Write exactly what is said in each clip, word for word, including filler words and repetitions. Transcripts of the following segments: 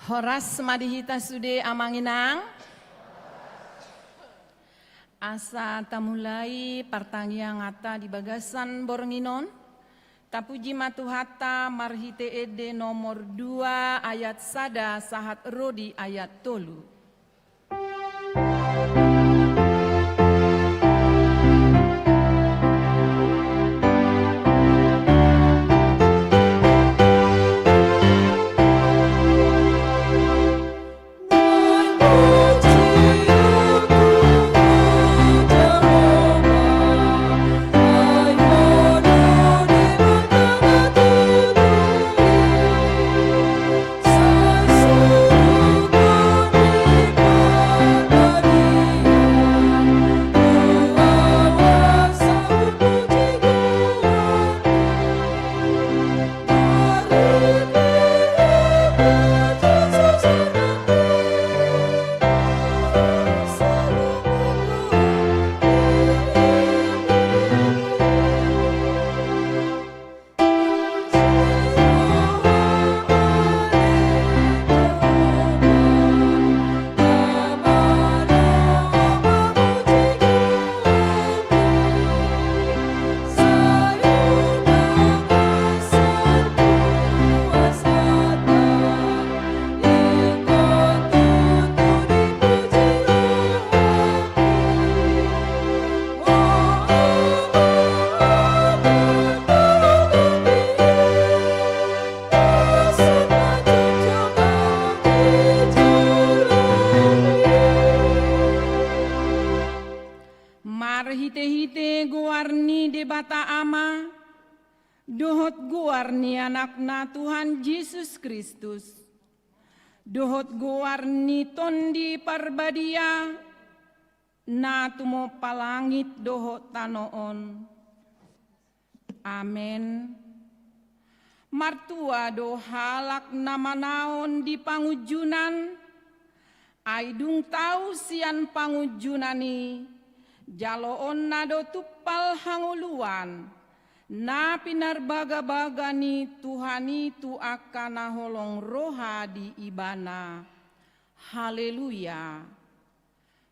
Horas ma di hita sude amang inang. Asa tamulai partangianganta di bagasan borngin on, tapuji ma Tuhanta marhite ende nomor dua ayat sada sahat ro di ayat tolu. Marhitehite goar ni Debata Ama, dohot goar ni Anakna Tuhan Jesus Kristus, dohot goar ni Tondi Parbadia, na tumompa langit dohot tano on. Amen. Martua do halak na manaon di pangunjunan, ai dung tau sian pangunjunan i, jaloonna do tumpal hangoluan, na pinarbagabaga ni Tuhan i tu angka na holong roha di Ibana. Haleluya.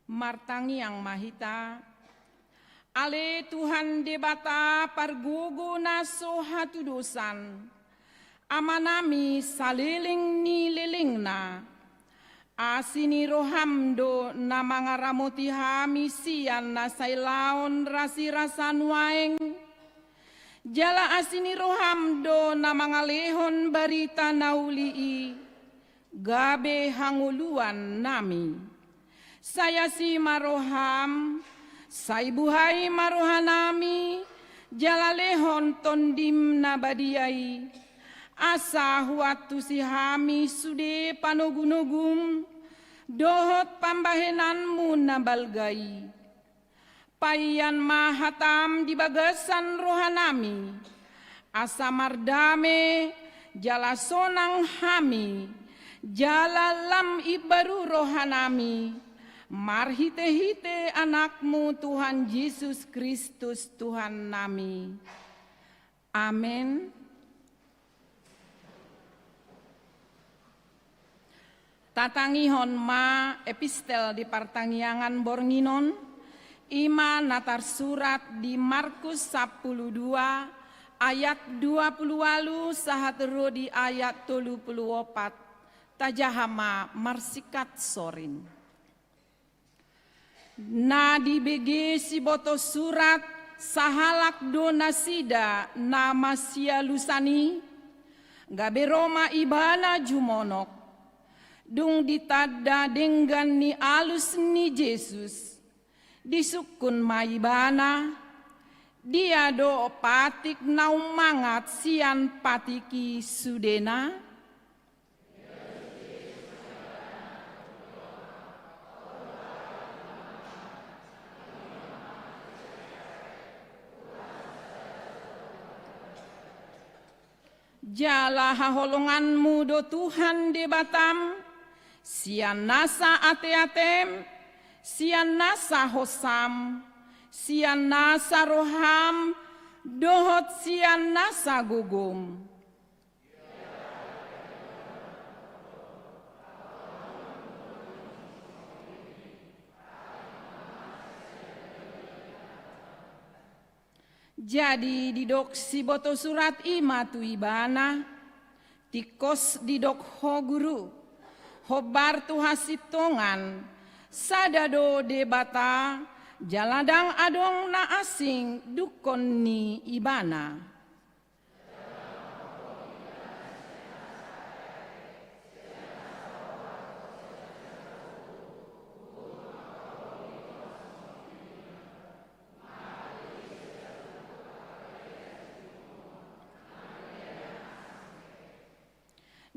Martangiang ma hita. Ale Tuhan Debata pargogo na so hatudosan, Amanami saleleng ni lelengna, asi ni roham do na mangaramoti hami sian na sai laon rasirasa nuaeng, jala asi ni roham do na mangalehon barita na uli i, gabe hangoluannami. Sai asi ma roham, sai buhai ma rohanami, jala lehon Tondim na badia i, asa huantusi hami sude panogunogum, dohot pambahenanmu na balga i. Paihon ma hatam di bagasan rohanami, asa mardame jala sonang hami, jala lam imbaru rohanami, marhitehite Anakmu Tuhan Jesus Kristus Tuhannami. Amen. Tatangihon ma epistel di partangiangan borngin on, i ma na tarsurat di Markus sampulu dua ayat dua pulu ualu sahat ro di ayat tolu pulu opat. Tajaha ma marsingkat sorin. Na dibege siboto surat, sahalak do nasida na masialusan i, gabe ro ma ibana jumonok. Dung ditanda denggan ni alus ni Jesus, disungkun ma ibana, dia do patik na ummangat sian patik i sudena? Jala haholonganmu do Tuhan Debatam, sian nasa ateatem, sian nasa hosam, sian nasa roham, dohot sian nasa gogom. Jadi didok siboto surat i ma tu ibana, tingkos didok ho guru, hombar tu hasintongan, sada do Debata, jala ndang adong na asing dungkon ni ibana.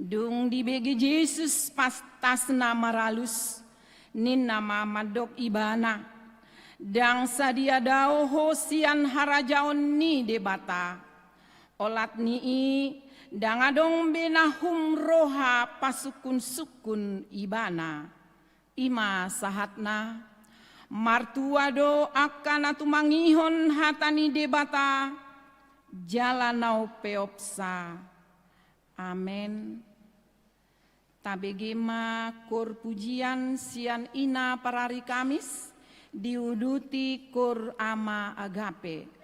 Dung dibege Jesus pantasna maralus, ninna ma mandok ibana, ndang sadia dao ho sian harajaon ni Debata. Olat ni i, ndang adong be na humroha pasungkunsungkun ibana. I ma sahatna, martua do angka na tumangihon hata ni Debata, jala na umpeopsa. Amen. Tabege ma kor pujian sian ina parari Kamis, diuduti kor Ama Agape.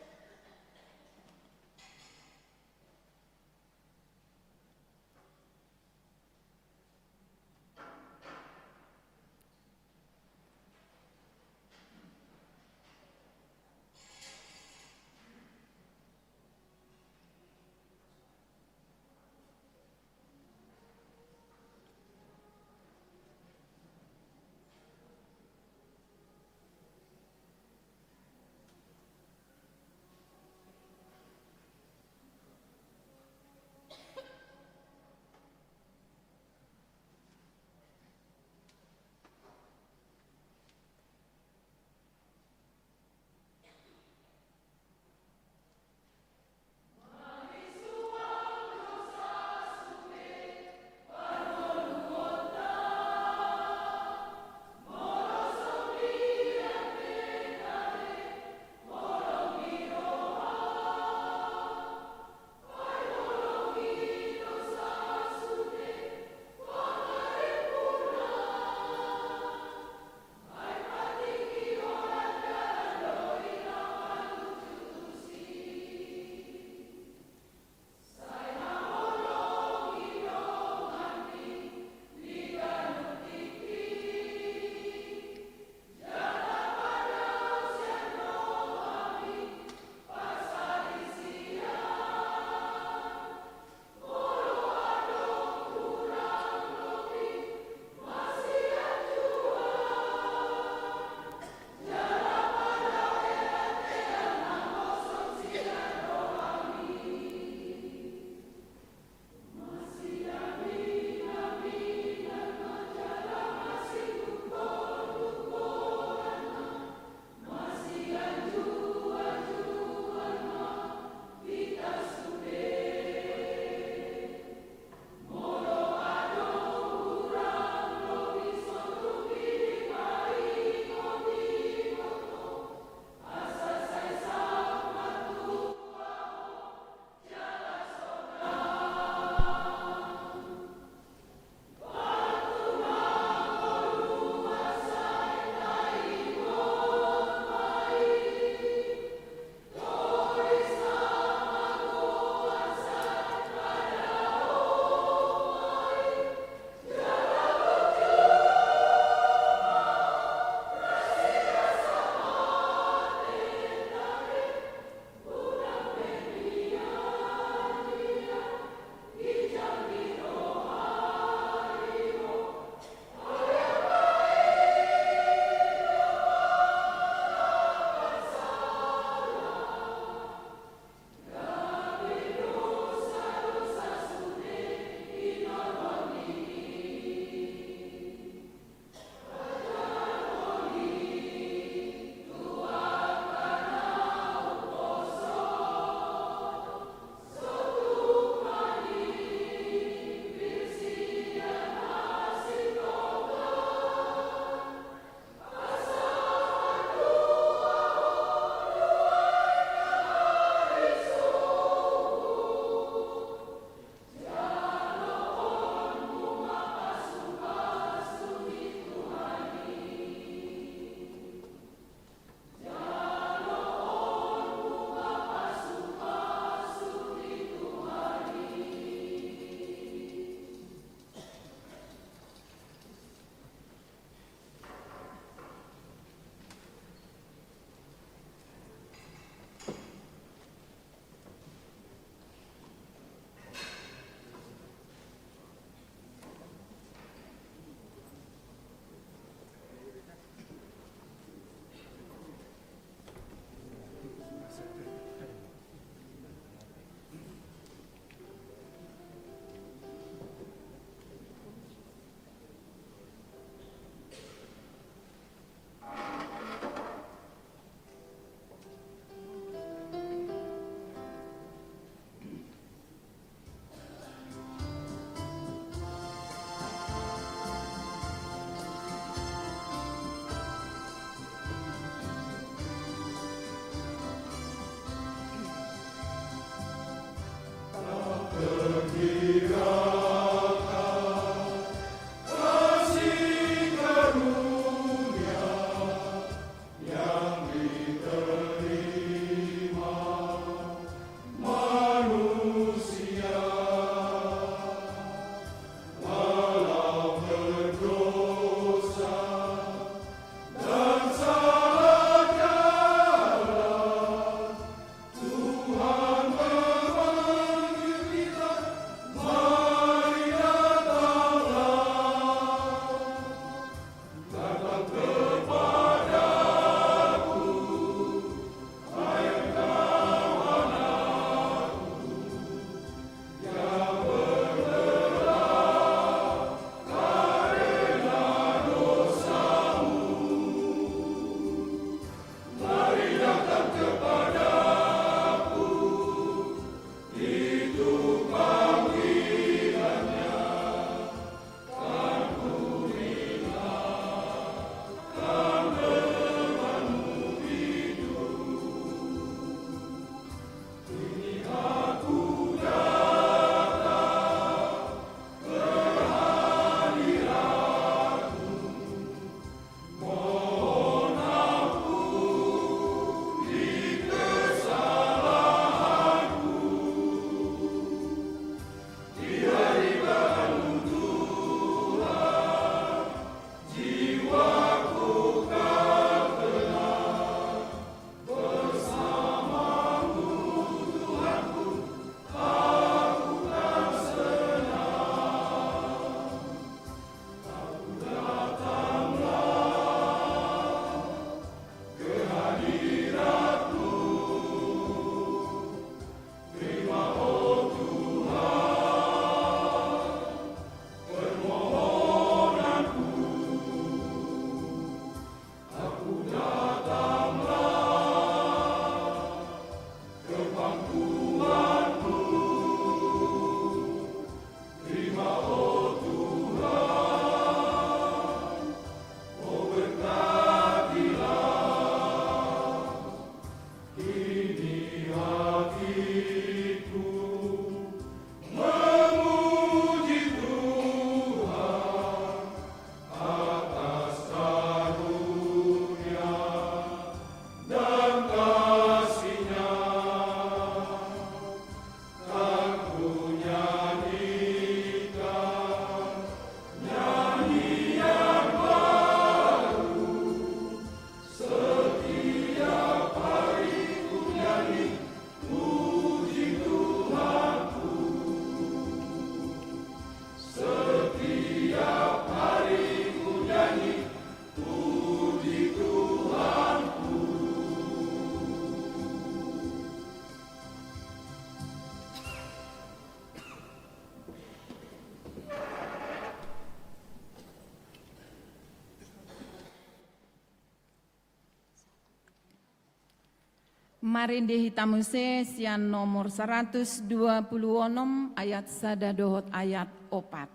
Marende hita muse sian nomor saratus dua pulu onom ayat sada dohot ayat opat.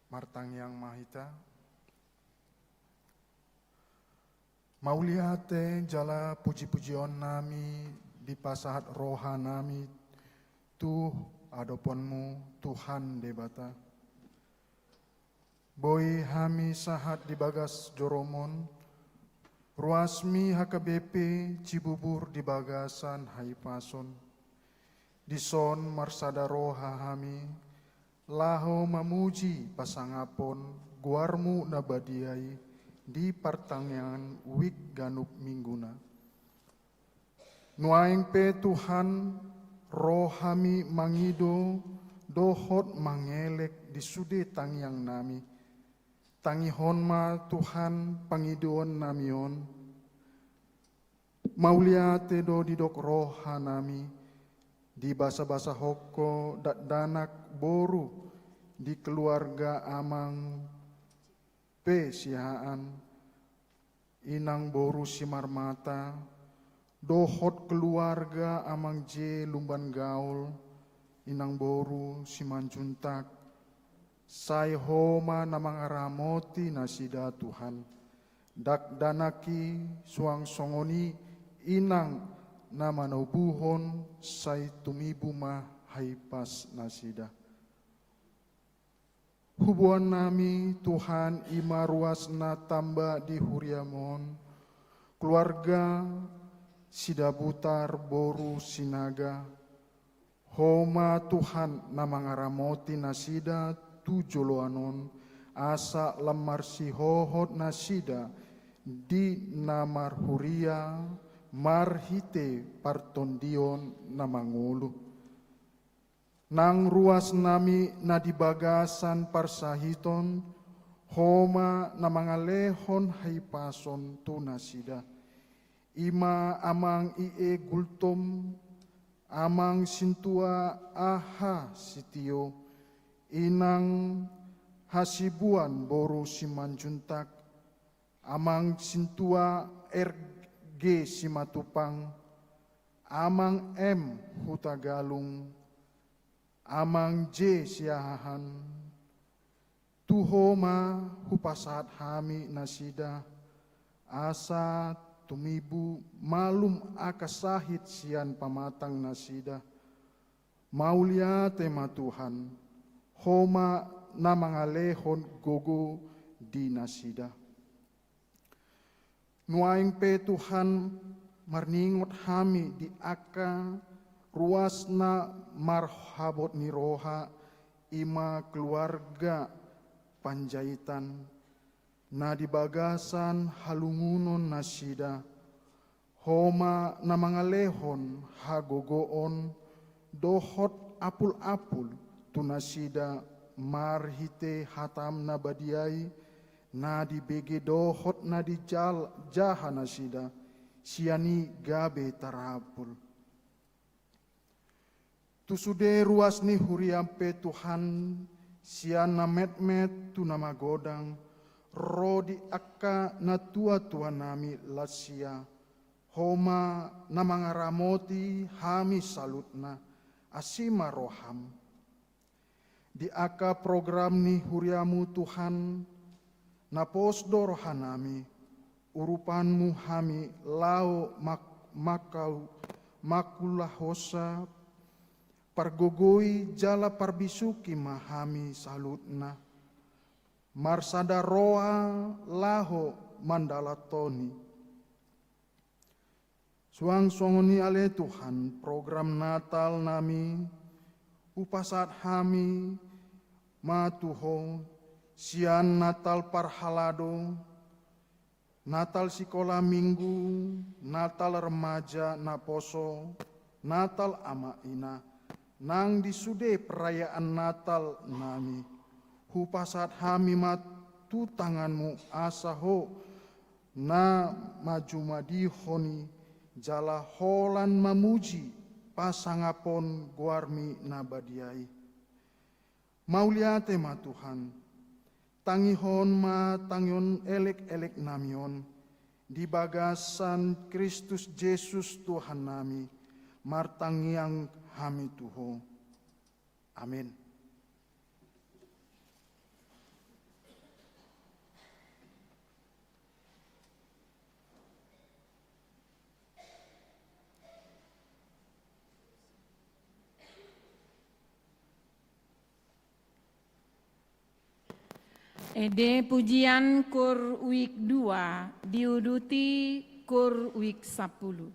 Martangiang ma hita. Mauliate jala pujipujionnami dipasahat rohanami tu adopanMu, Tuhan Debata. Boi hami sahat di bagas joroMon, ruasMi H K B P Cibubur di bagasan hahipason. Dison marsada roha hami, laho mamuji pasangaphon goarMu na badia i di partangiangan wijk ganup mingguna. Nuaeng pe Tuhan, ro hami mangido dohot mangelek di sude tangiangnami. Tangihon ma Tuhan pangidoannami on. Mauliate do didok rohanami, dibasabasahon Ho dakdanak boru di keluarga amang pe siahaan, inang boru Simarmata, dohot keluarga amang J Lumban Gaol, inang boru Simanjuntak, sai Ho ma na mangaramoti nasida Tuhan. Dakdanak i suang songon i inang na manobuhon sai tumibu ma hahipas nasida. Hubuannami Tuhan i ma ruas na tamba di huriaMon, keluarga Sidabutar boru Sinaga, Ho ma Tuhan na mangaramoti nasida tu joloan on, asa lam marsihohot nasida di na marhuria marhite partondion na mangolu. Nang ruasnami na di bagasan parsahiton, Ho ma na mangalehon hahipason tu nasida. I ma amang I E Gultom, amang sintua Aha Sitio, inang Hasibuan boru Simanjuntak, amang sintua R G Simatupang, amang M Hutagalung, amang J Siahaan, tu Ho ma hupasahat hami nasida, asa tumibu malum angka sahit sian pamatang nasida. Mauliate ma Tuhan, Ho ma na mangalehon gogo di nasida. Nuaeng pe Tuhan, marningot hami di angka ruas na marhabot ni roha, i ma keluarga Panjaitan, na di bagasan halungunon nasida, Ho ma na mangalehon hagogoon dohot apulapul tu nasida marhite hataM na badia i, na dibege dohot na dijal-, jaha nasida, sian i gabe tarapul. Tu sude ruas ni huriaM pe Tuhan, sian na metmet tu na magodang, ro di angka natuatuanami lansia, Ho ma na mangaramoti hami saluhutna, asi ma roham. Di angka program ni huriamu Tuhan, na pos do rohanami, urupanmu hami laho mak-, makau-, makulahonsa, pargogoi jala parbisuhi ma hami saluhutna. Marsada roha laho mandalanhon i. Suang songon i ale Tuhan, program Natal nami, hupasahat hami ma tu Ho, sian Natal parhalado, Natal sikola minggu, Natal remaja naposo, Natal ama ina, nang di sude perayaan Natal nami, hupasahat hami ma tu tanganmu asa Ho na manjumadihon i, jala holan mamuji pasangapon goarmi na badia i. Mauliate ma Tuhan, tangihon ma tangiang elek-elek nami on, di bagasan Kristus Jesus Tuhan nami, martangiang hami tu Ho. Amin. Ende pujian kur wijk dua, diuduti kur wijk sampulu.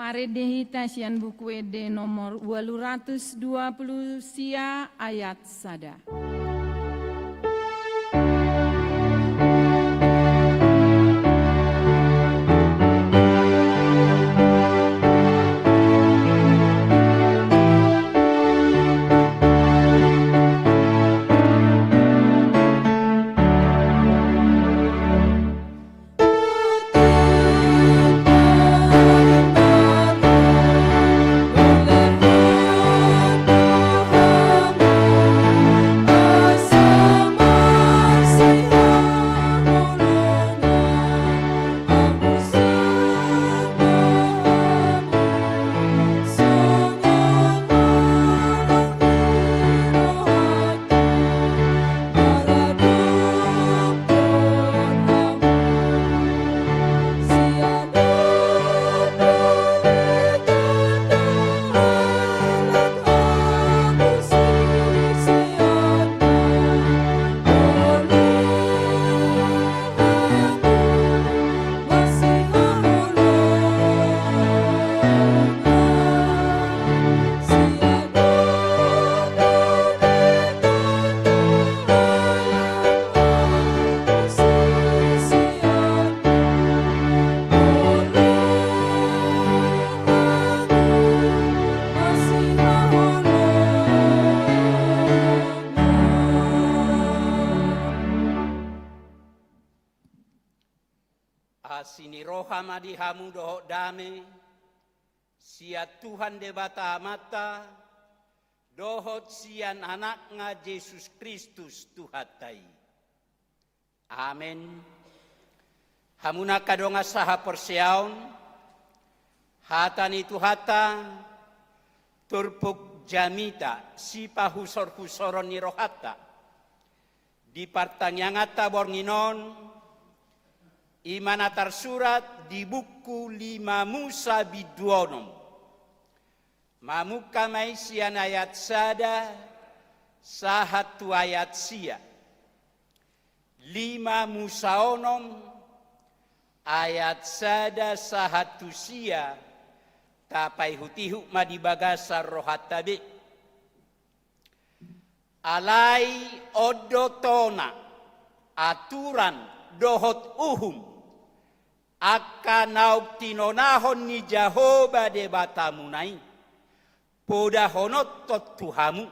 Marende hita sian Buku Ende nomor ualu ratus dua pulu sia, ayat sada. Asi ni roha ma di hamu dohot dame sian Tuhan Debata Amanta dohot sian Anakna Jesus Kristus Tuhanta i. Amen. Hamu na angka dongan sahaporseaon, hata ni Tuhanta turpuk jamita, sipahusorhusoron ni rohanta di partangianganta borngin on, i ma na tarsurat di buku lima Musa bindu onom. Mamungka ma i sian ayat sada sahat tu ayat sia. Lima Musa onom ayat sada sahat tu sia, tapaihutihut ma di bagasan rohanta be. Alai on do tona, aturan dohot uhum, angka naung tinonahon ni Jahowa Debatamuna i, podahononhon tu hamu,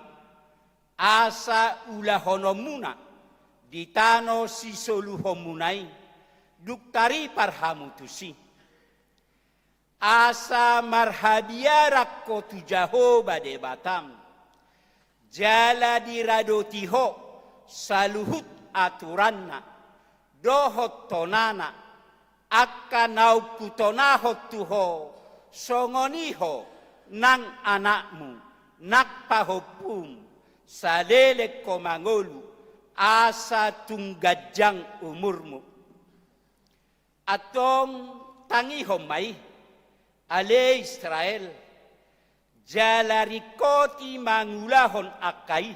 asa ulahononmuna di tano sisoluhonmuna i, dung taripar hamu tusi. Asa marhabiaran ho tu Jahowa Debatam, jala diradoti ho saluhut aturanna dohot tonana, angka naung hutonahon tu ho, songon i ho nang anakmu, nang pahompum, saleleng ho mangolu, asa tung ganjang umurmu. Antong tangihon ma i, ale Israel, jala ringkoti mangulahon angka i,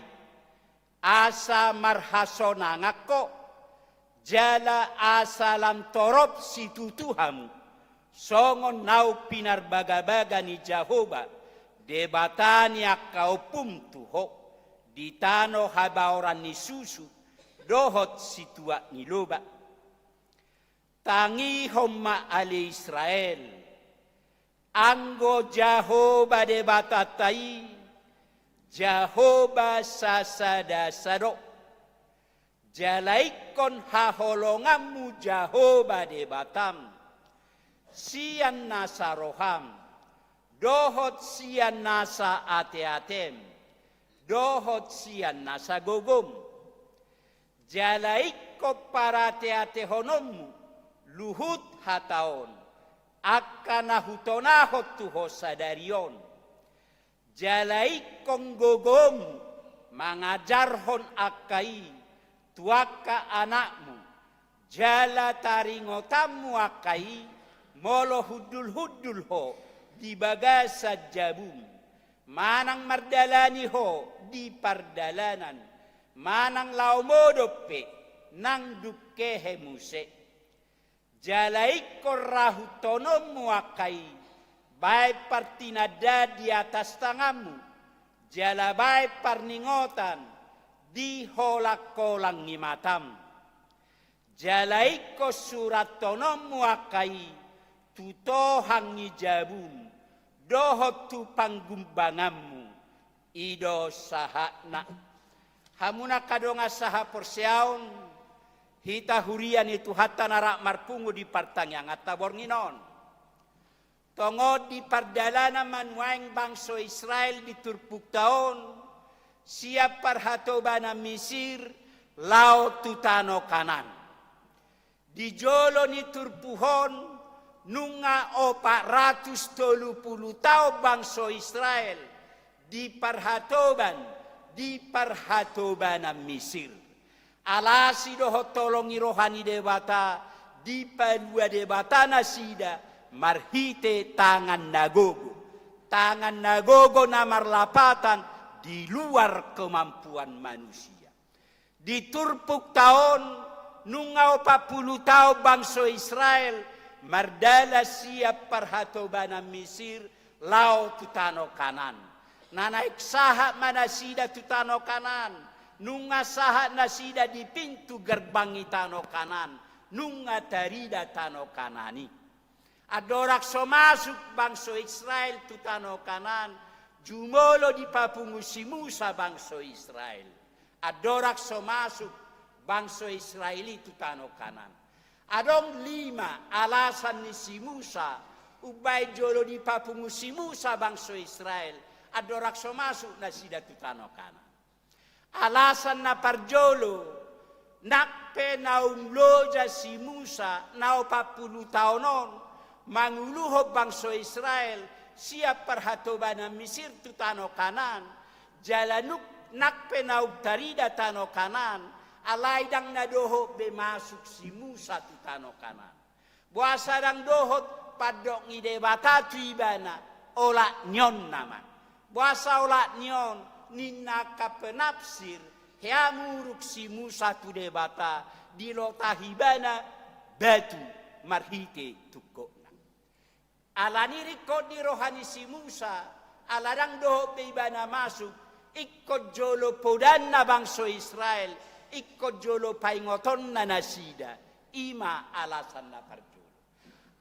asa marhasonangan ho, jala asa lam torop situtu hamu, songon naung pinarbagabaga ni Jahowa, Debata ni angka ompum tu ho, di tano habaoran ni susu dohot situak ni loba. Tangihon ma ale Israel, anggo Jahowa Debatanta i, Jahowa sasadasa do. Jala ingkon haholonganmu Jahowa Debatam, sian nasa roham, dohot sian nasa ateatem, dohot sian nasa gogom. Jala ingkon parateatehononmu luhut hata on, angka na hutonahon tu ho sadari on. Jala ingkon gogom mangajarhon angka i tu angka anakmu, jala taringotanmu angka i molo hundulhundul ho di bagasan jabum, manang mardalani ho di pardalanan, manang laho modom pe nang dung hehe muse. Jala ingkon rahuthononmu angka i Baen partinandaan di atas tanganmu, jala baen parningotan di holangholang ni matam. Jala ingkon surathononmu angka i tu tohang ni jabum dohot tu panggumbanganmu. I do sahatna. Hamu angka dongan sahaporseaon, hita huria ni Tuhanta na rap marpungu di partangianganta borngin on. Tongon di pardalanan ma nuaeng bangso Israel di turpukta on, sian parhatobanan Misir, laho tu tano Kanaan. Di jolo ni turpuk on, nunga opat ratus tolu pulu taon bangso Israel di parhatoban, di parhatobanan Misir. Alasi dohot holong ni roha ni Debata, dipalua Debata nasida marhite tangan na gogo. Tangan na gogo na marlapatan di luar kemampuan manusia. Di turpukta on, nunga opat pulu taon bangso Israel mardalan sian parhatobanan Misir laho tu tano Kanaan. Na naeng sahat ma nasida tu tano Kanaan, nunga sahat nasida di pintu gerbang ni tano Kanaan, nunga tarida tano Kanaan i. Andorang so masuk bangso Israel tu tano Kanaan, jumolo dipapungu si Musa bangso Israel. Andorang so masuk bangso Israel i tu tano Kanaan. Adong lima alasan ni si Musa, umbaen jolo dipapungu si Musa bangso Israel, andorang so masuk nasida tu tano Kanaan. Alasan na parjolo, nang pe naung loja si Musa na opat pulu taon on manguluhon bangso Israel sian parhatobanan Misir tu tano Kanaan, jala nung, nang pe naung tarida tano Kanaan, alai ndang na dohot be masuk si Musa tu tano Kanaan. Boasa ndang dohot pandok ni Debata tu ibana, olat ni on nama. Boasa olat ni on, ninna angka penafsir, hea muruk si Musa tu Debata, dilotahi ibana batu marhite tungkotna. Alani ringkot ni roha ni si Musa, ala ndang dohot be ibana masuk, ingkon jolo podanna bangso Israel, ingkon jolo paingotonna nasida. I ma alasan na parjolo.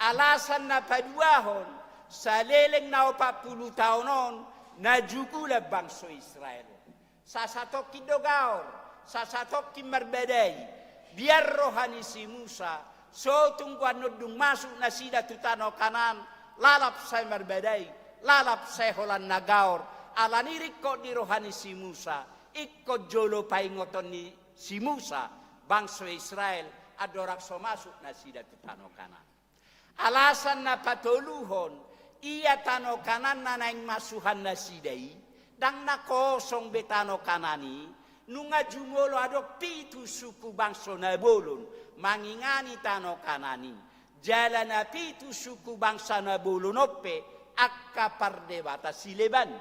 Alasan na paduahon, saleleng na opat pulu taon on, na jugulan bangso Israel. Sasatongkin do gaor, sasatongkin marbadai, biar roha ni si Musa, so tung do annon dung masuk nasida tu tano Kanaan, lalap sai marbadai, lalap sai holan na gaor, alani ringkot ni roha ni si Musa, ingkon jolo paingoton ni si Musa, bangso Israel, andorang so masuk nasida tu tano Kanaan. Alasan na patoluhon, ia tano Kanaan na naeng masuhan nasida i, ndang na kosong be tano Kanaan i, nunga jumolo adong pitu suku bangso na bolon, mangingani tano Kanaan i. Jala na pitu suku bangso na bolon on pe, angka pardebata sileban.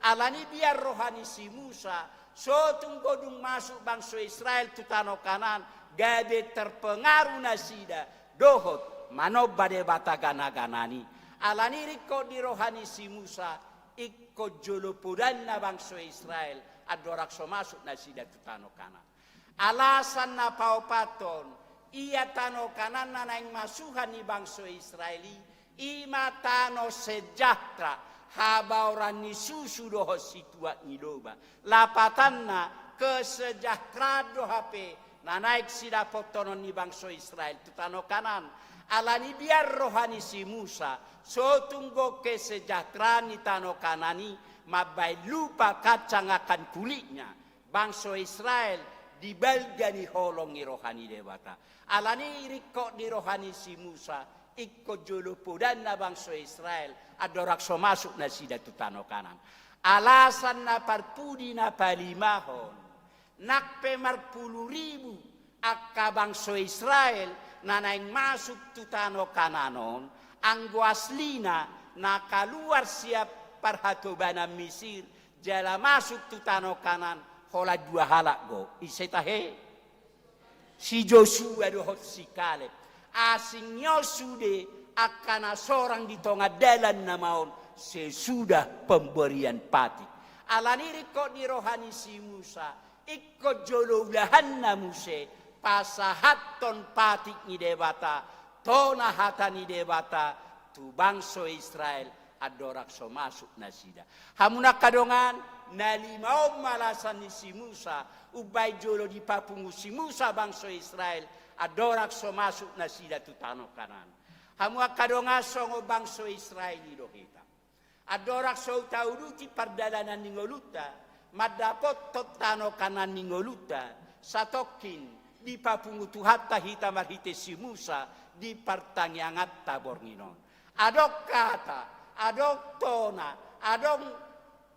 Alani biar roha ni si Musa, so tung do dung masuk bangso Israel tu tano Kanaan, gabe terpengaruh nasida, dohot manomba debata gana-ganan i. Alani ringkot ni roha ni si Musa, ingkon jolo podanna bangso Israel, andorang so masuk nasida tu tano Kanaan. Alasan na paopathon, ia tano Kanaan na naeng masuhan ni bangso Israel i, i ma tano sejahtera, habaoran ni susu dohot situak ni loba. Lapatanna, kesejahteraan do hape na naeng sidapothonon ni bangso Israel tu tano Kanaan. Alani biar roha ni si Musa, so tung do kesejahteraan ni tano Kanaan i mambahen lupa kacang akan kulitnya. Bangso Israel dibalga ni holong ni roha ni Debata. Alani ringkot ni roha ni si Musa, ingkon jolo podanna bangso Israel, andorang so masuk nasida tu tano Kanaan. Alasan na parpudi na palimahon, nang pe marpulu ribu angka bangso Israel na naeng masuk tu tano Kanaan on, anggo aslina na kaluar sian parhatobanan Misir, jala masuk tu tano Kanaan, holan dua halak do. Ise tahe? Si Josua dohot si Kaleb. Asing ni on sude angka na sorang di tonga dalan nama on sesudah pemberian patik. Alani i ringkot ni roha ni si Musa, ingkon jolo ulahanna muse pasahathon patik ni Debata, tona hata ni Debata tu bangso Israel, andorang so masuk nasida. Hamu angka dongan, na lima on ma alasan ni si Musa, umbahen jolo dipapungu si Musa bangso Israel, andorang so masuk nasida tu tano Kanaan. Hamu angka dongan, songon bangso Israel i do hita. Andorang so tauduti pardalanan ni ngolunta, mandapothon tano Kanaan ni ngolunta, satongkin dipapungu Tuhanta hita marhite si Musa di partangianganta borngin on. Adong hata, adong tona, adong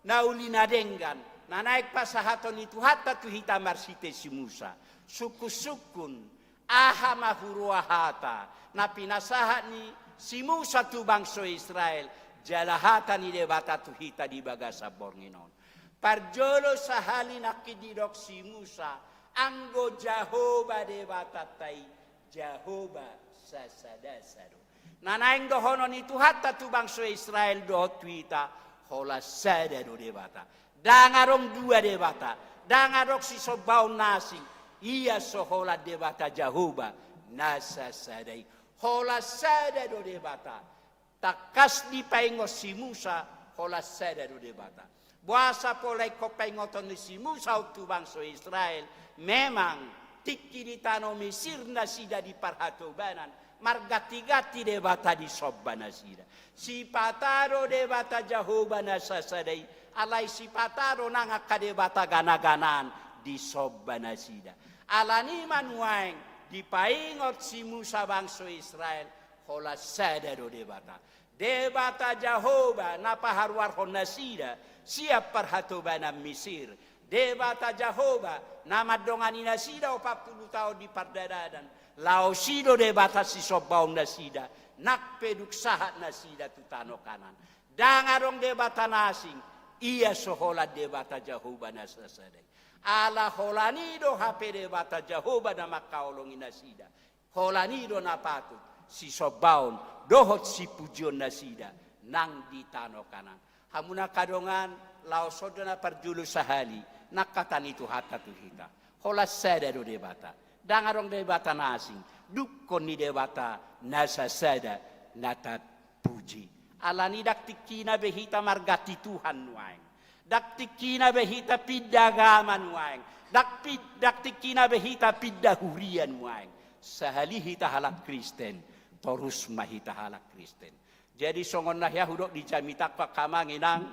na uli na denggan na naeng pasahaton ni Tuhanta tu hita marhite si Musa. Sungkun-sungkun, aha ma huroha hata na pinasahat ni si Musa tu bangso Israel, jala hata ni Debata tu hita di bagasan borngin on. Parjolo sahali nangkin didok si Musa, anggo Jahowa Debatanta i, Jahowa sasada-sada do. Na naeng dohonon ni Tuhanta tu bangso Israel dohot tu hita, holan sada do Debata. Ndang adong dua debata, ndang adong sisombaon na asing. Ia so holan Debata Jahowa na sasada i. Holan sada do Debata. Tangkas dipaingot si Musa, holan sada do Debata. Boasa pola ingkon paingoton ni si Musa on tu bangso Israel? Memang tingki di tano Mesir nasida di parhatobanan, marganti-ganti debata disomba nasida. Sipata do Debata Jahowa na sasada i, alai sipata do nang angka debata gana-ganaan disomba nasida. Alani i ma nuaeng dipaingot si Musa bangso Israel, holan sada do Debata. Debata Jahowa na paharuarhon nasida sian parhatobanan Misir. Debata Jahowa na mandongani nasida opat pulu taon di pardalanan. Laos i do Debata sisombaon nasida, nang pe dung sahat nasida tu tano Kanaan. Ndang adong debata na asing, ia so holan Debata Jahowa na sasada i. Ala holan i do hape Debata Jahowa na mangkaholongi nasida. Holan i do na patut sisombaon dohot sipujion nasida nang di tano Kanaan. Hamu angka dongan, laos on do na parjolo sahali nang hata ni Tuhanta tu hita. Holan sada do Debata. Ndang adong debata na asing, dungkon ni Debata na sasada na ta puji. Alani i ndang tingkina be hita marganti Tuhan nuaeng. Ndang tingkina be hita pinda agama nuaeng. Ndang pin-, ndang tingkina be hita pinda huria nuaeng. Sahali hita halak Kristen, torus ma hita halak Kristen. Jadi songon na hea hudok di jamitangku angka amang inang,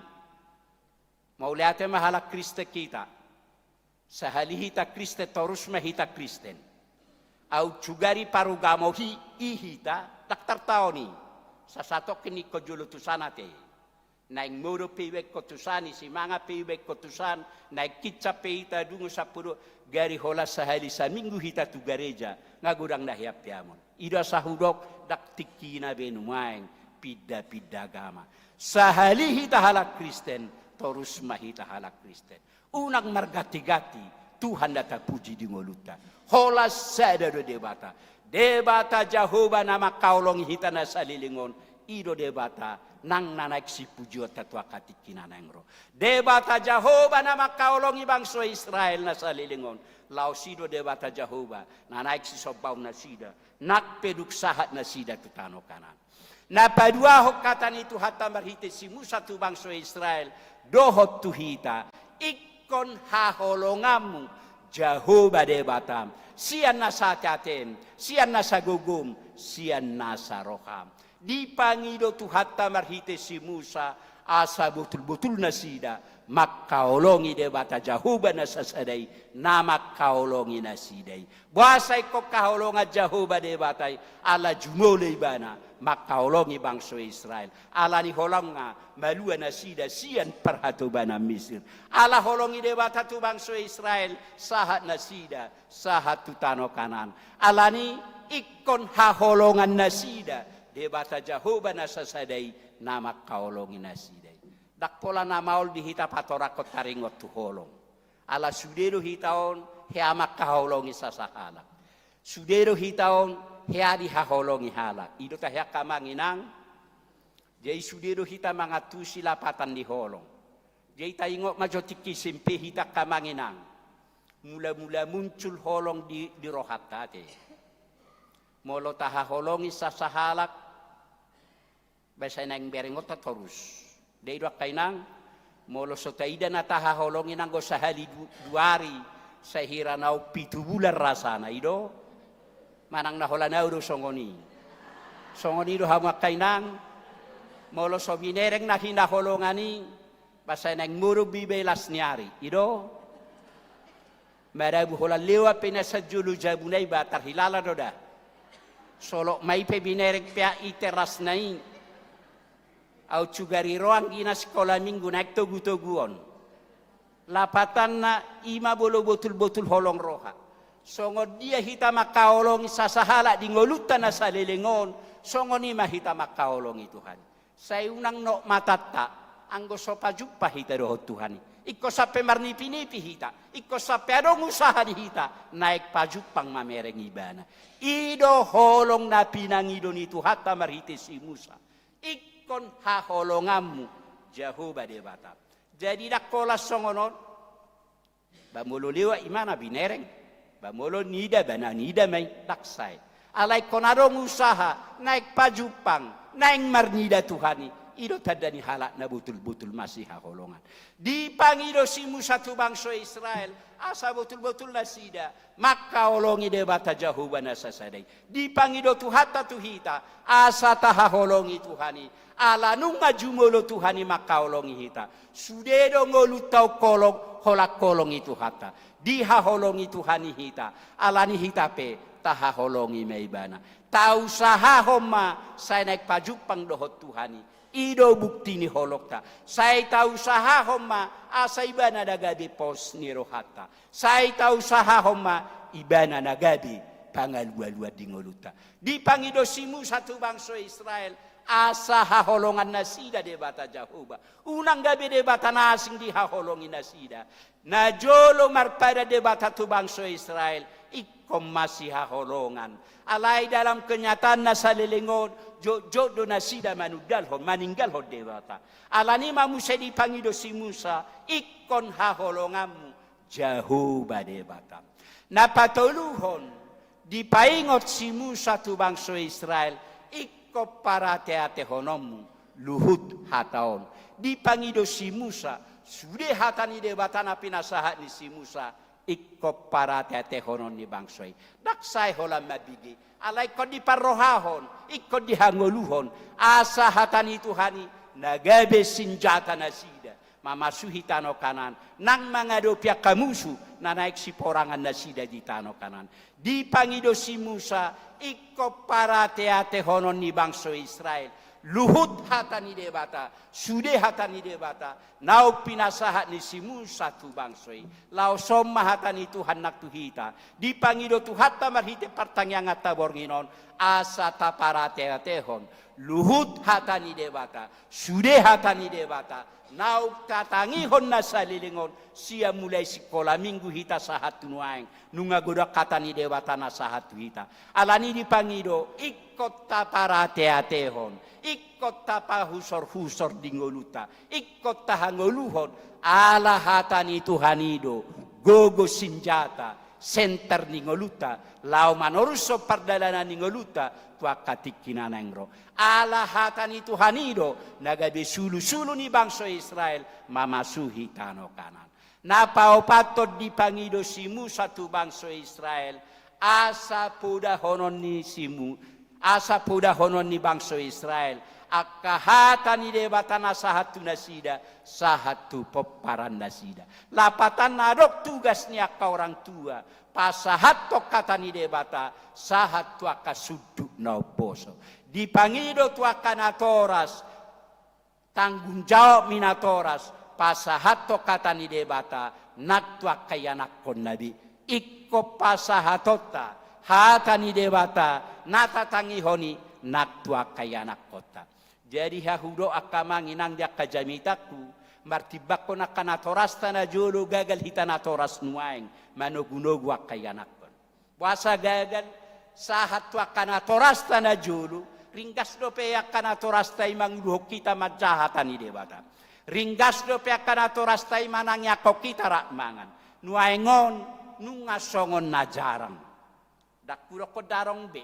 mauliate ma halak Kristen hita. Sahali hita Kristen, torus ma hita Kristen. Aut sugari parugamo hi-, i hita, ndang tartaon i. Sasatongkin ingkon jolo tusan ate. Naeng modom pe iba ingkon tusan, isi mangan pe iba ingkon tusan, naeng hinsa pe hita dungo sampulu, gari holan sahali saminggu hita tu gareja, nga godang na hea pe amon. I do asa hudok, ndang tingkina be nuaeng pinda-pinda agama. Sahali hita halak Kristen, torus ma hita halak Kristen. Unang marganti-ganti Tuhan na tapuji di ngolunta. Holan sada do Debata. Debata Jahowa na mangkaholongi hita na saleleng on, i do Debata nang na naeng sipujionta tu angka tingki na naeng ro. Debata Jahowa na mangkaholongi bangso Israel na saleleng on, laos i do Debata Jahowa na naeng sisombaon nasida, nang pe dung sahat nasida tu tano Kanaan. Na paduahon hata ni Tuhanta marhite si Musa tu bangso Israel dohot tu hita, ingkon haholonganmu Jahowa Debatam, sian nasa ateatem, sian nasa gogom, sian nasa roham. Dipangido Tuhanta marhite si Musa, asa botul-botul nasida mangkaholongi Debata Jahowa na sasada i, na mangkaholongi nasida i. Boasa ingkon haholongan Jahowa Debata i? Ala jumolo ibana mangkaholongi bangso Israel. Alani holongna malua nasida sian parhatobanan Misir. Ala holong ni Debata tu bangso Israel, sahat nasida, sahat tu tano Kanaan. Alani ingkon haholongan nasida Debata Jahowa na sasada i, na mangkaholongi nasida i. Ndang pola na maol di hita patorangkon taringot tu holong. Ala sude do hita on hea mangkaholongi sasahalak. Sude do hita on Hea dihaholongi halak. I do tahe angka amang inang. Jadi sude do hita mangantusi lapatan ni holong. Jadi taingot ma jo tingki S M P hita angka amang inang. Mula-mula muncul holong di, di rohanta ate. Molo tahaholongi sasahalak, ba sai naeng berengonta torus. Dei do angka inang, molo so taida na tahaholongi nanggo sahali du-, dua ari, sai hira na umpitu bulan rasana, i do. Manang na holan ahu do songon i. Songon i do hamu angka inang, molo so binereng na hinaholongan i, ba sai naeng modom be iba i las ni ari, i do. Marabu holan lewat pe na sanjolo jabuna i ba tarhilala do da. Solot ma i pe binereng pe i terasna i. Ahu sugari ro anggina sikola minggu naeng togu-togu on. Lapatanna i ma molo botul-botul holong roha. Songon dia hita mangkaholongi sasahalak di ngolunta na saleleng on, songon i ma hita mangkaholongi Tuhan. Sai unang nok matanta, anggo so pajumpang hita dohot Tuhan i. Ingkon sampe marnipi-nipi hita, ingkon sampe adong usaha di hita, naeng pajumpang mamereng ibana. I do holong na pinangido ni Tuhanta marhite si Musa. Ingkon haholonganmu, Jahowa Debata. Jadi ndang holan songon on. Ba molo lewat i ma na binereng. Ba molo nida ba na nida ma i, ndang sae. Alai ingkon adong usaha, naeng pajumpang, naeng marnida Tuhan i. I do tanda ni halak na botul-botul masihaholongan. Dipangido si Musa tu bangso Israel, asa botul-botul nasida mangkaholongi Debata Jahowa na sasada i. Dipangido Tuhanta tu hita, asa tahaholongi Tuhan i. Ala nunga jumolo Tuhan i mangkaholongi hita. Sude do ngolunta ungkolong, holan holongi Tuhanta. Dihaholongi Tuhan i hita, alani hita pe tahaholongi ma ibana. Tausahahon ma, sai naeng pajumpang dohot Tuhan i. I do bukti ni holongta. Sai tausahahon ma, asa ibana na gabe pos ni rohanta. Sai tausahahon ma, ibana na gabe pangalualuan di ngolunta. Dipangido si Musa tu bangso Israel, asa haholongan nasida Debata Jahowa. Unang gabe debata na asing dihaholongi nasida. Na jolo marpadan Debata tu bangso Israel, ingkon masihaholongan. Alai dalam kenyataan na saleleng on, jotjot do nasida manundalhon, maninggalhon Debata. Alani ma muse dipangido si Musa, ingkon haholonganmu, Jahowa Debata. Na patoluhon, dipaingot si Musa tu bangso Israel, ingkon parateatehononmu, luhut hata on. Dipangido si Musa, sude hata ni Debata na pinasahat ni si Musa, ingkon parateatehonon ni bangso i. Ndang sae holan mambege, alai ingkon diparrohahon, ingkon dihangoluhon, asa hata ni Tuhan i, na gabe sinjata nasida. Mamasuhi tano Kanaan, nang mangadopi angka musu, na naeng siporangan nasida di tano Kanaan. Dipangido si Musa, ingkon parateatehonon ni bangso Israel. Luhut hata ni Debata, sude hata ni Debata, naung pinasahat ni si Musa tu bangso i. Laos on ma hata ni Tuhan nang tu hita. Dipangido Tuhanta marhite partangianganta borngin on, asa taparateatehon. Luhut hata ni Debata, sude hata ni Debata, naung tatangihon na saleleng on, sian mulai sikola minggu hita sahat tu nuaeng, nunga godang hata ni Debata na sahat tu hita. Alani dipangido, ingkon taparateatehon, ingkon tapahusorhusor di ngolunta, ingkon tahangoluhon, ala hata ni Tuhan i do, gogo sinjata, senter ni ngolunta, laho manorushon pardalanan ni ngolunta, tu angka tingki na naeng ro. Ala hata ni Tuhan i do, na gabe sulusulu ni bangso Israel, mamasuhi tano Kanaan. Na paopathon dipangido si Musa tu bangso Israel, asa podahonon ni si Mu-, asa podahonon ni bangso Israel, angka hata ni Debata na sahat tu nasida, sahat tu pomparan nasida. Lapatanna adong tugas ni angka orang tua, pasahathon hata ni Debata, sahat tu angka sundut na umposo. Dipangido tu angka natoras, tanggung jawab ni natoras, pasahathon hata ni Debata, nang tu angka ianakhonna be. Ingkon pasahatonta, hata ni Debata, na tatangihon i, nang tu angka ianakkonta. Jadi hahudok angka amang inang di angka jamitangku, martimbangkon angka natorasta na jolo gagal hita natoras nuaeng, manogunogu angka ianakhon. Boasa gagal, Sahat tu angka natorasta na jolo, ringgas dope angka natorasta i manguluhon hita manjaha hata ni Debata. Ringgas dope angka natorasta i manangiangkon hita rap mangan. Nuaeng on, nunga songon na jarang. Ndang hudokkon ndarong be,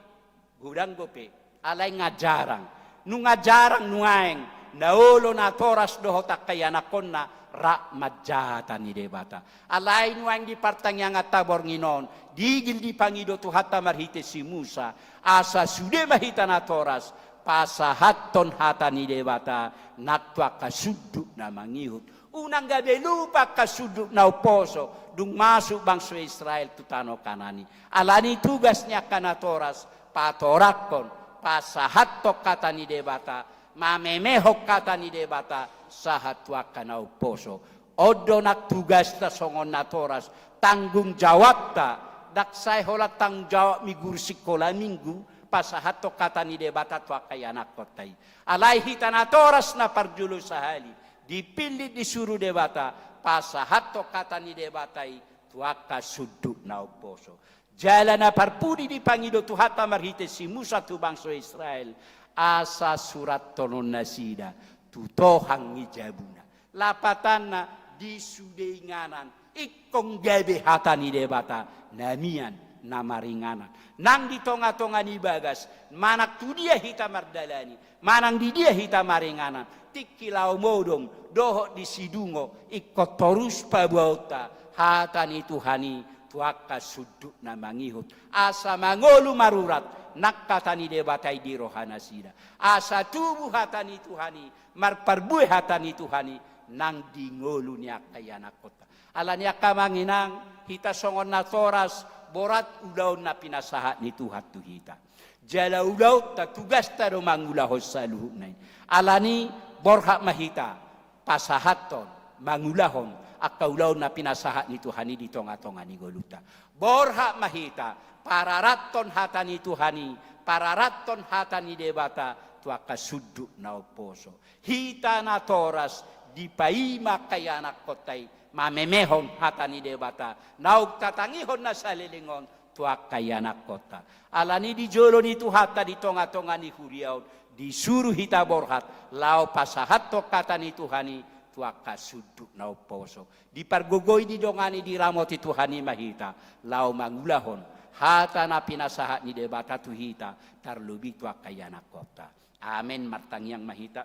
godang dope, alai nunga jarang. Nunga jarang nuaeng, na olo natoras dohot angka ianakhonna, rap manjaha hata ni Debata. Alai nuaeng di partangianganta borngin on, digil dipangido Tuhanta marhite si Musa, asa sude ma hita natoras, pasahathon hata ni Debata, nang tu angka sundut na mangihut. Unang gabe lupa angka sundut na umposo, dung masuk bangso Israel tu tano Kanaan i. Alani tugas ni angka natoras, patorangkon, pasahathon hata ni Debata, mamemehon hata ni Debata, sahat tu angka na umposo. On do nang tugasta songon natoras, tanggung jawabta, ndang sai holan tanggung jawab ni guru sikola minggu, pasahathon hata ni Debata tu angka ianakhonta i. Alai hita natoras na parjolo sahali, dipillit disuru Debata, pasahathon hata ni Debata i, tu angka sundut na umposo. Jala na parpudi dipangido Tuhanta marhite si Musa tu bangso Israel, asa surathon nasida, tu tohang ni jabuna. Lapatanna di sude inganan, ingkon gabe hata ni Debata, na mian, na maringanan. Nang di tonga-tonga ni bagas, manang tu dia hita mardalani, manang di dia hita maringanan, tingki laho modom, dohot di sidungo, ingkon torus paboaonta, hata ni Tuhan i, tu angka sundut na mangihut. Asa mangolu marurat, nang hata ni Debata i di roha nasida. Asa tubu hata ni Tuhan i, marparbue hata ni Tuhan i, nang di ngolu ni angka ianakhonta. Alani angka amang inang, hita songon natoras, borat ulaon na pinasahat ni Tuhan tu hita. Jala ulaonta tugasta do mangulahon saluhutna i. Alani borhat ma hita, pasahathon, mangulahon, angka ulaon na pinasahat ni Tuhan i di tonga-tonga ni ngolunta. Borhat ma hita, pararathon hata ni Tuhan i, pararathon hata ni Debata, tu angka sundut na umposo. Hita natoras, dipaima angka ianakhonta i, mamemehon hata ni Debata, naung tatangihon na saleleng on, tu angka ianakhonta. Alani di jolo ni Tuhanta di tonga-tonga ni huria on, disuru hita borhat, laho pasahathon hata ni Tuhan i, tu angka sundut na umposo. Dipargogoi, didongani, diramoti Tuhan i ma hita, laho mangulahon, hata na pinasahat ni Debata tu hita, tarlobi tu angka ianakhonta. Amen, martangiang ma hita.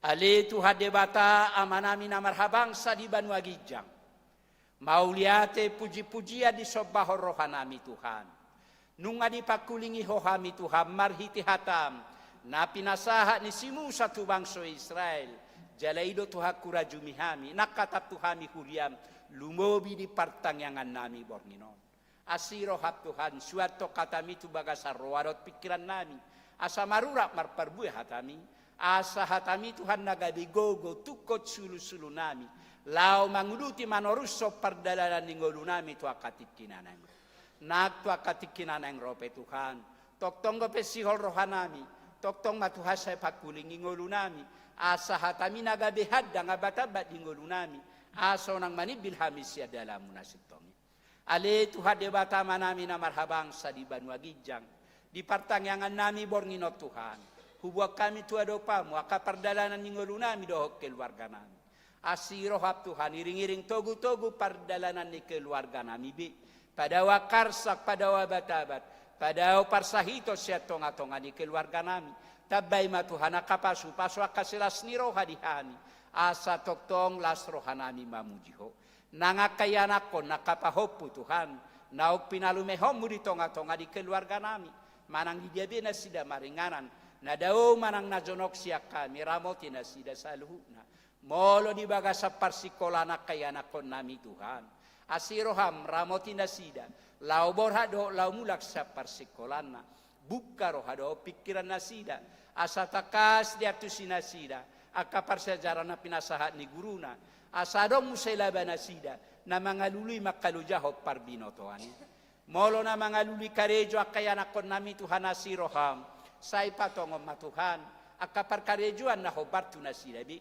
Ale Tuhan Debata, Amanami na marhabangsa di banua ginjang. Mauliate puji-pujian disombahon rohanami Tuhan. Nunga dipangkulingi Ho hami Tuhan marhite hataM, na pinasahat ni si Musa tu bangso Israel. Jala i do Tuhan hurajumi hami, nang hataM tu hami huriaM, lumobi di partangiangannami borngin on. Asi rohaM Tuhan, suanhon hataMi tu bagasan roha dohot pingkirannami. Asa marurat marparbue hataMi. Asa hataMi Tuhan na gabe gogo tungkot sulu-sulunami. Laho manguduti manorushon pardalanan ni ngolunami tu angka tingki na naeng ro. Nang tu angka tingki na naeng ro pe Tuhan. Tongtong dope sihol rohanami. Tongtong ma Tuhan sai pangkulingi ngolunami. Asa hataMi na gabe handang ambat-ambat di ngolunami. Asa unang manimbil hami sian dalanMu na sintong i. Ale Tuhan Debata Amanami na marhabangsa di banua ginjang, di partangiangannami borngin on Tuhan, huboan hami tu adopanMu angka pardalanan ni ngolunami dohot keluarganami. Asi rohaM Tuhan, iring-iring togu-togu pardalanan ni keluarganami be. Padao angka arsak, padao abat-abat, padao parsahiton sian tonga-tonga ni keluarganami. Tambai ma Tuhan angka pasu-pasu, angka silas ni roha di hami. Asa tongtong las rohanami mamuji Ho. Nang angka ianakhon, nang angka pahompu Tuhan, naung pinalumehonMu di tonga-tonga ni keluarganami, manang di dia be nasida maringanan, na dao manang na jonok sian hami, ramoti nasida saluhutna. Molo di bagasan parsikolaan angka ianakhonnami Tuhan, asi rohaM ramoti nasida, laho borhat dohot laho mulak sian parsikolaanna. Bungka roha dohot pingkiran nasida, asa tangkas diantusi nasida angka parsiajaran na pinasahat ni guruna, asa adong muse laba nasida na mangalului mangkalojahon parbinotoan i. Molo na mangalului karejo angka ianakhonnami Tuhan, asi rohaM, sai patongon ma Tuhan angka parkarejoan na hombar tu nasida be.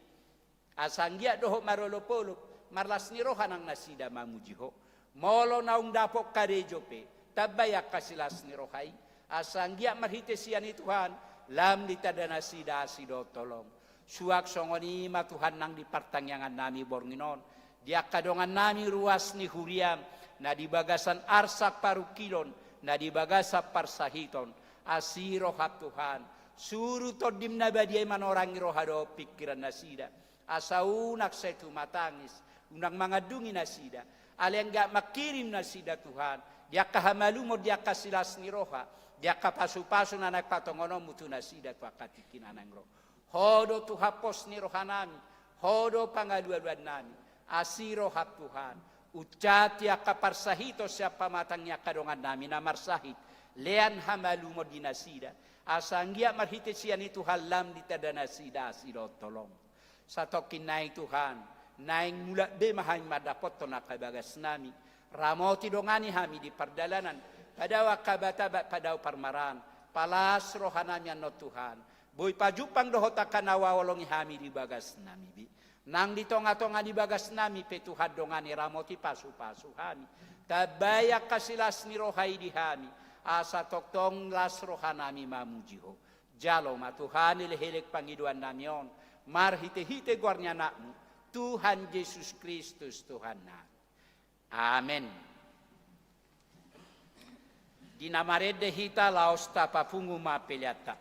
Asa anggiat dohot marolop-olop, marlas ni roha nang nasida mamuji Ho. Molo naung dapot karejo pe, Tambai angka silas ni roha i, asa anggiat marhite sian i Tuhan, lam ditanda nasida asi dohot holong. Suang songon i ma Tuhan nang di partangiangannami borngin on, di angka dongannami ruas ni huriam, na di bagasan arsak parungkilon, na di bagasan parsahiton, asi roham Tuhan, suru Tondim na badia i manorangi roha dohot pingkiran nasida. Asa unang sai tumatangis, unang mangandungi nasida. Alai anggiat mangkirim nasida Tuhan, di angka hamalumon, di angka silas ni roha, di angka pasupasu na naeng patongononmu tu nasida tu angka tingki na naeng ro. Ho do Tuhan pos ni rohanami, Ho do pangalualuannami, asi roham Tuhan, uncati angka parsahiton sian pamatang ni angka dongannami na marsahit, lean hamalumon di nasida, asa anggiat marhite sian i Tuhan lam ditanda nasida asi dohot holong. Satongkin nai Tuhan, naeng mulak be ma hami mandapothon angka bagasnami, ramoti dongani hami di pardalanan, padao angka abat-abat, padao parmaraan, palas rohanami annon Tuhan, boi pajumpang dohot angka na huhaholongi hami di bagasnami be. Nang di tongatonga ni bagasnami pe Tuhan dongani ramoti pasupasu hami. Tambai angka silas ni roha i di hami, asa tongtong las rohanami mamuji Ho. Jalo ma Tuhan elek-elek pangidoannami on, marhite-hite goar ni AnakMu, Tuhan Jesus Kristus Tuhannami. Amen. Di na marende hita laos tapapungu ma peleanta.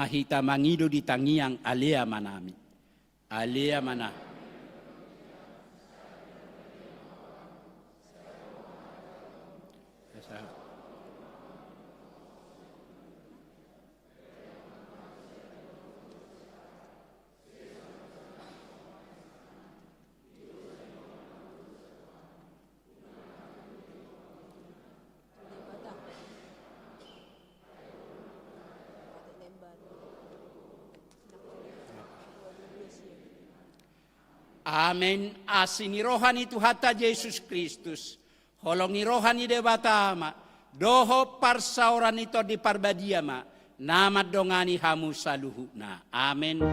hita mangido di tangiang Ale Amanami. Ale Amanami. Amen. Asi ni roha ni Tuhanta Jesus Kristus, holong ni roha ni Debata Ama, dohot parsaoran ni Tondi Parbadia ma na mandongani hamu saluhutna. Amen.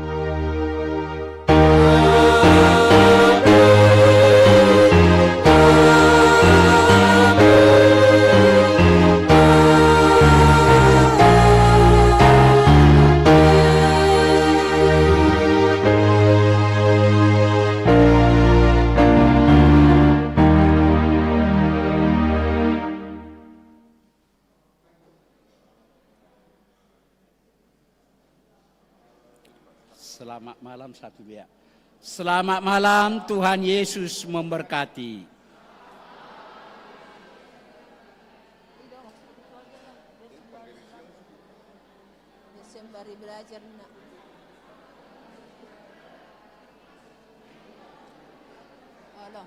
Selamat malam, satu bea. Selamat malam, Tuhan Yesus memberkati. Sembari belajar, nak. Halo.